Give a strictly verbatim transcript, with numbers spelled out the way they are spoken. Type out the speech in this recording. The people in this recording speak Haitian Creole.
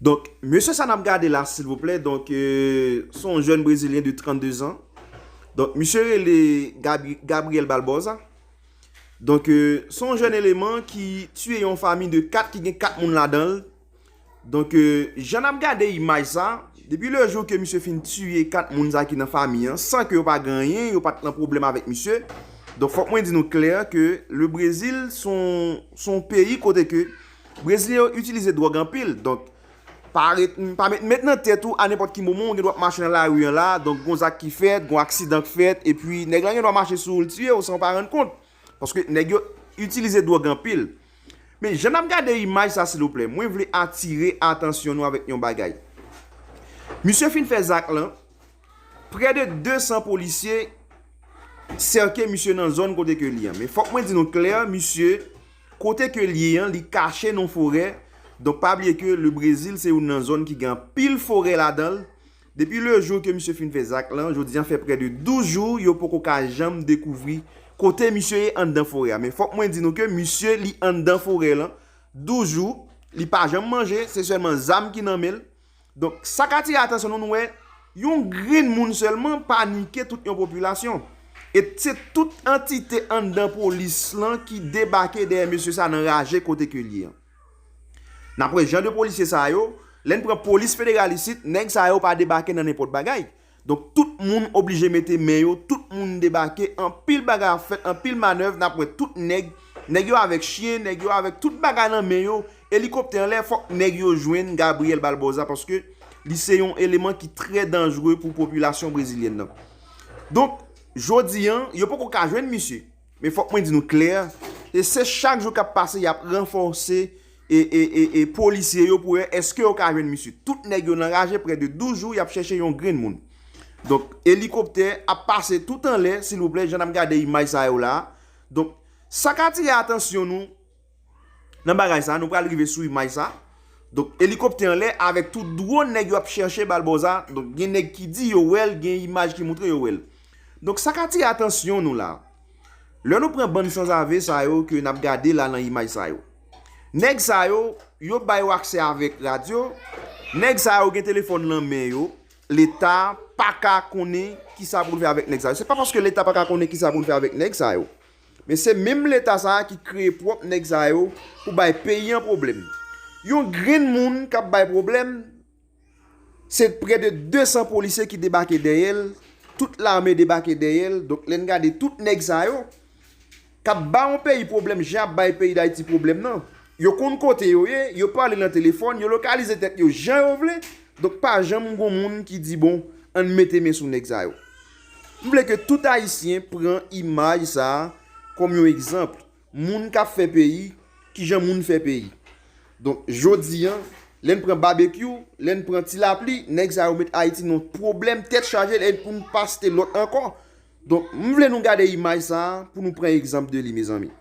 Donk, mesye sa n ap gade la, silvouplè, donk, euh, se yon jèn brezilyen de trannde zan. Donk, misye rele Gabri- Gabriel Barbosa. Donk, euh, se yon jèn eleman ki tiye yon fanmi de kat, ki gen kat moun ladan l. Donk, euh, jan n ap gade imaj sa, depi le jou ke misye fin tiye kat moun sa ki nan fanmi an, san ke yo pa gen anyen, yo pa t nan pwoblèm avèk misye. Donk, fòk mwen di nou klè ke le Brezil se yon, se yon peyi kote ke Brezilyen yo itilize dwòg anpil. Donk, pa ret, pa met, met nan tèt ou a nenpòt ki moman ou gen dwa ap mache nan lari an la, donk gon zak ki fèt, gon aksidan k fèt, epi nèg la gen dwa mache sou ou, l tiye w san w pa rann kont. Paske nèg yo itilize dwòg anpil. Men jan n ap gade imaj sa, silvouplè, mwen vle atire atansyon nou avèk yon bagay. Misye fin fè zak lan, prè de de san polisye sèke misye nan zòn kote ke li an. Men fòk mwen di nou klè, misye, kote ke li ye an, li kache nan forè. Donk, pa bliye ke le Brezil se youn nan zòn ki gen anpil forè ladan l. Depi le jou ke misye fin fè zak lan, jodi an fè prè de douz jou, yo poko ka janm dekouvri kote misye ye anndan forè a. Men fòk mwen di nou ke misye, li anndan forè lan douz jou, li pa janm manje, se sèlman zam ki nan men l. Donk, sa k atire atansyon nou, nou wè yon grenn moun sèlman panike tout yon popilasyon. E se tout antite anndan polis lan ki debake dèyè mesye sa nan raje kote ke l ye an. N ap wè jan de polisye sa yo, lè n pran polis federal isit, nèg sa yo pa debake nan nenpòt bagay. Donk, tout moun oblije mete men yo, tout moun debake, anpil bagay ap fèt, anpil manèv, n ap wè tout nèg, nèg yo avèk chen, nèg yo avèk tout bagay nan men yo, elikoptè anlè, fòk nèg yo jwenn Gabriel Barbosa, paske li se yon eleman ki trè danjere pou popilasyon brezilyèn nan. Donk, jodi an, yo poko ka jwenn misye. Men fòk mwen di nou klè, e se chak jou k ap pase, y ap ranfòse e, e, e, e polisye yo pou wè èske yo ka jwenn misye. Tout nèg yo nan raje, prè de douz jou, y ap chèche yon grenn moun. Donk, elikoptè ap pase tout anlè, silvouplè, jan n ap gade imaj sa yo la. Donk, sa k atire atansyon nou nan bagay sa, nou pral rive sou imaj sa. Donk, elikoptè anlè avèk tout dwòn, nèg yo ap chèche Barbosa. Donk, gen nèg ki di yo wè l, gen imaj ki montre yo wè l. Donk, sa k atire atansyon nou la, lè nou pran bann sanzave sa yo ke n ap gade la nan imaj sa yo, nèg sa yo, yo ba yo aksè avèk radyo, nèg sa yo gen telefòn nan men yo, Leta pa ka konnen kisa pou l fè avèk nèg sa yo. Se pa paske Leta pa ka konnen kisa pou l fè avèk nèg sa yo. Men se menm Leta sa a ki kreye pwòp nèg sa yo pou bay peyi an pwoblèm. Yon grenn moun k ap bay pwoblèm, se prè de de san polisye ki debake dèyè l, tout lame debake dèyè l. Donk, lè n gade tout nèg sa yo k ap ba yon peyi pwoblèm, jan y ap bay peyi Dayiti pwoblèm nan, yo konn kote yo ye, yo pale nan telefòn, yo lokalize tèt yo jan yo vle. Donk, pa janm gon moun ki di, bon, ann mete men sou nèg sa yo. M vle ke tout Ayisyen pran imaj sa a kòm yon egzanp. Moun k ap fè peyi, kijan moun fè peyi. Donk, jodi an, lè n pran Babekyou, lè n pran Ti Lapli, nèg sa yo met Ayiti nan pwoblèm tèt chaje, lè pou n pa site lòt ankò. Donk, m vle nou gade imaj sa a pou nou pran egzanp de li, mezanmi.